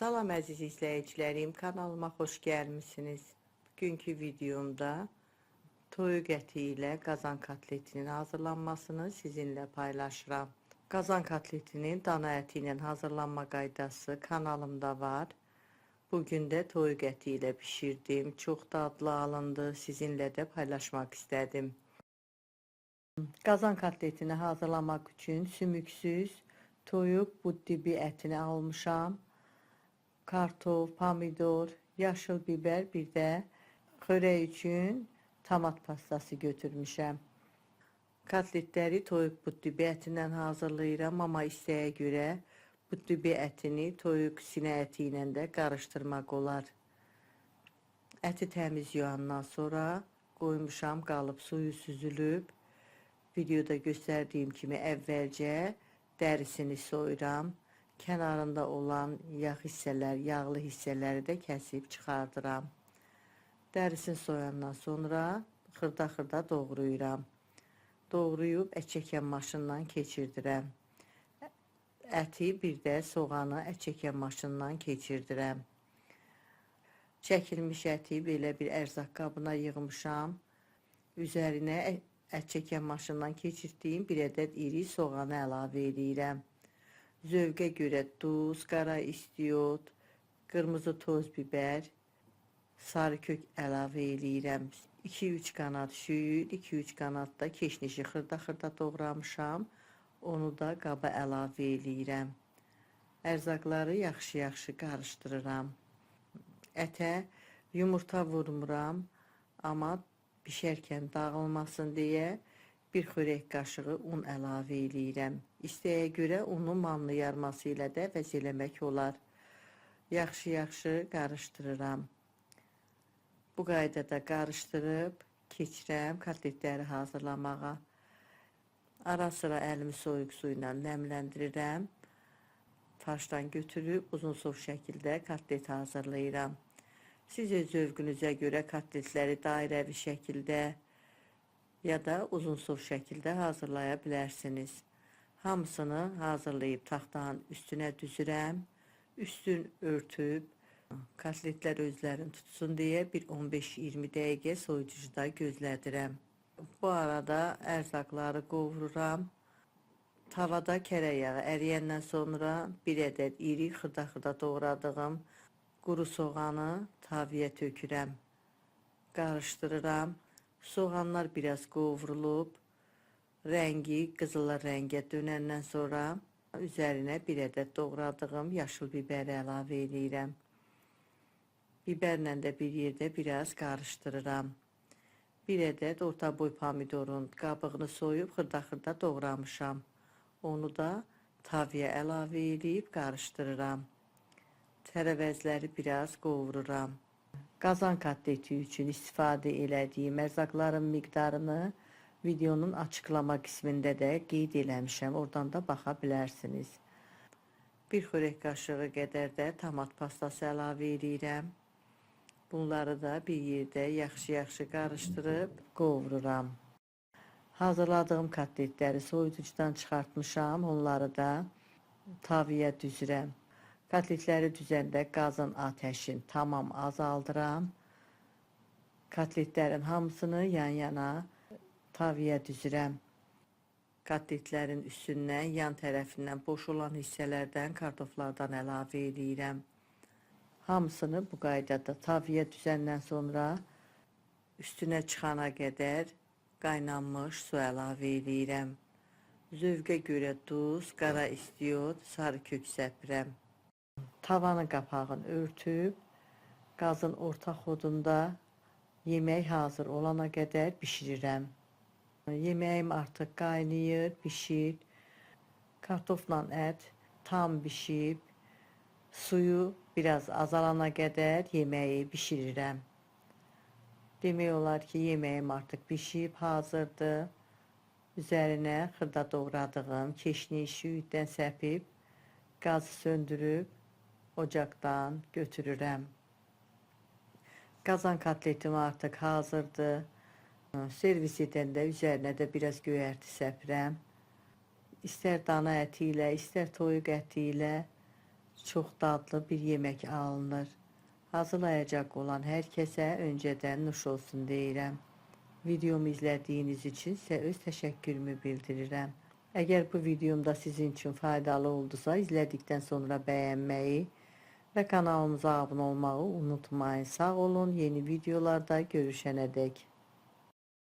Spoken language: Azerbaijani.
Salam əziz izləyicilərim, kanalıma xoş gəlmisiniz. Bugünkü videomda toyuq əti ilə qazan kotletinin hazırlanmasını sizinlə paylaşıram. Qazan kotletinin dana əti ilə hazırlanma qaydası kanalımda var. Bugün də toyuq əti ilə bişirdim. Çox dadlı alındı. Sizinlə də paylaşmaq istədim. Qazan kotletini hazırlamaq üçün sümüksüz toyuq bud dibi ətini almışam. Kartof, pomidor, yaşıl biber, bir də xörək üçün tomat pastası götürmüşəm. Kotletləri toyuq bud dibi ətindən hazırlayıram, amma istəyə görə bud dibi ətini toyuq sinə əti ilə də qarışdırmaq olar. Əti təmiz yuyandan sonra qoymuşam, qalıb suyu süzülüb. Videoda göstərdiyim kimi əvvəlcə dərisini soyuram. Kənarında olan yağ hissələr, yağlı hissələri də kəsib çıxardıram. Dərisini soyandan sonra xırda-xırda doğrayıram. Doğrayıb ət çəkən maşından keçirdirəm. Əti bir də soğanı ət çəkən maşından keçirdirəm. Çəkilmiş əti belə bir ərzaq qabına yığmışam. Üzərinə ət çəkən maşından keçirdiyim bir ədəd iri soğanı əlavə eləyirəm. Zövqə görə duz, qara istiot, qırmızı toz biber, sarı kök əlavə eləyirəm. 2-3 qanad şüyüd, 2-3 qanad da keşnişi xırda-xırda doğramışam. Onu da qaba əlavə eləyirəm. Ərzaqları yaxşı-yaxşı qarışdırıram. Ətə yumurta vurmuram, amma bişərkən dağılmasın deyə bir xörək qaşığı un əlavə eləyirəm. İstəyə görə unu manlı yarması ilə də əvəz eləmək olar. Yaxşı-yaxşı qarışdırıram. Bu qaydada qarışdırıb keçirəm kotletləri hazırlamağa. Ara sıra əlimi soyuq su ilə nəmləndirirəm. Farşdan götürüb uzunsov şəkildə kotlet hazırlayıram. Siz öz zövqünüzə görə kotletləri dairəvi şəkildə ya da uzunsov şəkildə hazırlaya bilərsiniz. Hamısını hazırlayıb taxtanın üstünə düzürəm. Üstün örtüb kotletlər özlərini tutsun deyə bir 15-20 dəqiqə soyuducuda gözlədirəm. Bu arada ərzaqları qovururam. Tavada kərə yağı əriyəndən sonra bir ədəd iri xırda-xırda doğradığım quru soğanı tavaya tökürəm. Qarışdırıram. Soğanlar biraz qovrulub, rəngi qızıla rəngə dönəndən sonra üzərinə bir ədəd doğradığım yaşıl biberi əlavə eləyirəm. Biberlə də bir yerdə biraz qarışdırıram. Bir ədəd orta boy pomidorun qabığını soyub xırda-xırda doğramışam. Onu da tavaya əlavə eləyib qarışdırıram. Tərəvəzləri biraz qovururam. Qazan kotleti üçün istifadə elədiyim ərzaqların miqdarını videonun açıqlama qismində də qeyd eləmişəm. Oradan da baxa bilərsiniz. Bir xörək qaşığı qədər də tomat pastası əlavə eləyirəm. Bunları da bir yerdə yaxşı-yaxşı qarışdırıb qovururam. Hazırladığım kotletləri soyuducudan çıxartmışam. Onları da tavaya düzürəm. Kotletləri düzəndə qazın atəşini tamam azaldıram. Kotletlərin hamısını yan-yana tavaya düzürəm. Kotletlərin üstündən, yan tərəfindən boş olan hissələrdən kartoflardan əlavə eləyirəm. Hamısını bu qaydada tavaya düzəndən sonra üstünə çıxana qədər qaynanmış su əlavə eləyirəm. Zövqə görə duz, qara istiot, sarı kök səpirəm. Tavanın qapağını örtüb, qazın orta xodunda yemək hazır olana qədər bişirirəm. Yeməyim artıq qaynayır, bişir. Kartofla ət tam bişib, suyu biraz azalana qədər yeməyi bişirirəm. Demək olar ki, yeməyim artıq bişib, hazırdır. Üzərinə xırda doğradığım keşniş şüyüddən səpib, qazı söndürüb ocaqdan götürürəm. Qazan kotletim artıq hazırdır. Servis edəndə üzərinə də biraz göyərti səpirəm. İstər dana əti ilə, istər toyuq əti ilə Çox dadlı bir yemək alınır. Hazırlayacaq olan hər kəsə öncədən nuş olsun deyirəm. Videomu izlədiyiniz üçün sizə öz təşəkkürümü bildirirəm. Əgər bu videom da sizin üçün faydalı oldusa, izlədikdən sonra bəyənməyi və kanalımıza abunə olmağı unutmayın. Sağ olun, yeni videolarda görüşənə dək.